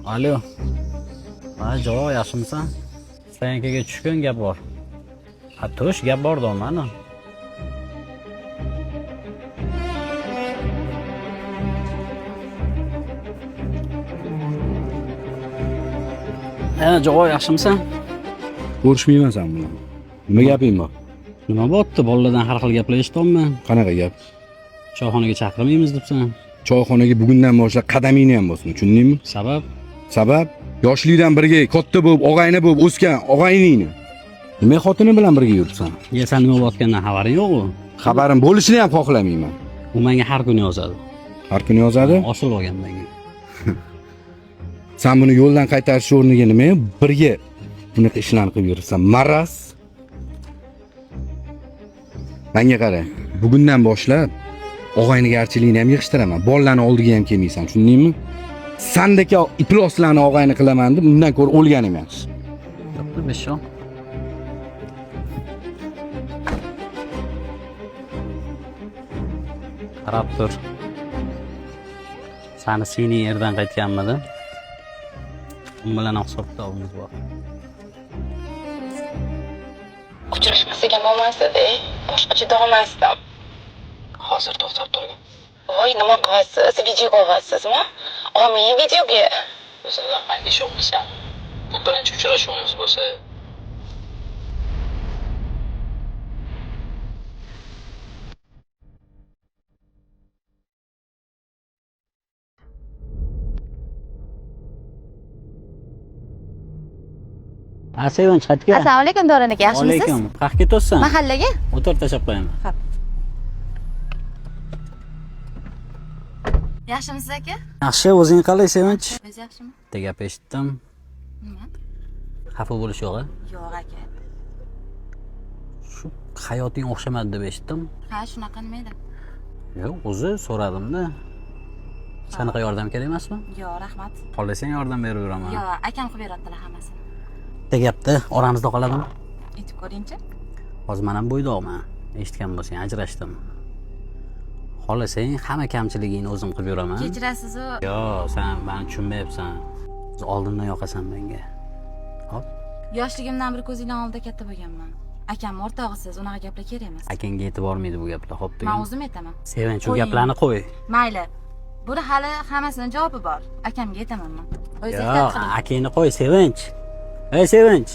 Alo. Ha, javob yaxshimisan? Stoyankaga tushgan gap bor. Ha, tush gap bor domani. Ha, javob yaxshimisan? Ko'rishmayman sen bilan. Nima gaping bor? Nima bo'pti? Bolalardan har xil gaplar eshityapman. Qanaqa gap? Choyxonaga chaqirmaymiz debsan. Choyxonaga bugundan boshlab qadamingni ham bosma, tushundingmi? Sabab? Sabab yoshlikdan birga katta bo'lib, og'ayni bo'lib o'sgan og'ayningni. Nima xotini bilan birga yuribsan? Ya sen nima bo'layotganidan xabaring yo'q-ku. Xabarim bo'lishini ham xohlamayman. U menga har kuni yozadi. Har kuni yozadi. Osilib olgan menga. Sen buni yo'ldan qaytarish o'rniga nima birga bunaqa ishlarni qilib yuribsan? Maraz. Menga qara, bugundan boshlab og'aynigarchilikni ham yig'ishtiraman. Bolalarni oldiga ham kelmaysan, tushundingmi? Sandaka ifloslarni og'ayni qilaman deb undan ko'ra o'lganim yaxshi. Yo'qmi, besho? Qarab tur. Sani singling erdan qaytganmidi? U bilan ham hisob kitobimiz bor. Uchrashmasak ham bo'lmasdi-da, boshqacha olmasdim. Hozir to'xtab turing. Voy, nima qilyapsiz? Videoga olyapsizmi? Olmang videoga. O'zimdan manga ishonmaysan. Bu birinchi uchrashuvimiz bo'lsa, Ha, Sevinch, qayerga? Assalomu alaykum Davron aka, yaxshimisiz? Alaykum. Qayerga ketyapsan? Mahallaga? O'tir, tashlab qo'yaman. Yaxshimisiz aka? Yaxshi, o'zing qalay, Sevinch? O'zi yaxshimi? Bitta gap eshitdim. Nima? Xafa bo'lish yo'q, a? Yo'q aka. Shu hayoting o'xshamadi deb eshitdim. Ha, shunaqa nima edi? Yo'q, o'zi so'radimda. Sanaqa yordam kerak emasmi? Yo'q, rahmat. Xohlasang yordam berib yuraman. Yo'q, akam qilib beradilar hammasini. Bitta gapda oramizda qoladimi? Aytib ko'ringchi. Hozir men ham bo'ydoqman. Eshitgan bo'lsang, ajrashdim. Xohlasang, hamma kamchiligingni o'zim qilib yuraman. Kechirasiz u. Yo'q, sen meni tushunmayapsan. O'zi oldindan yoqasan menga. Hop, Yoshligimdan bir ko'zinglar oldida katta bo'lganman. Akam o'rtog'isiz, unaqa gaplar kerak emas. akangga yetib bormaydi bu gaplar, hop Men degan. o'zim aytaman. Sevinch, shu Qo'ying. gaplarni qo'y. Mayli. Buni hali hammasini javobi bor. Akamga aytaman men. O'zingiz Yo'q, ehtiyot qiling. akangni qo'y, Sevinch. Ey Sevinch.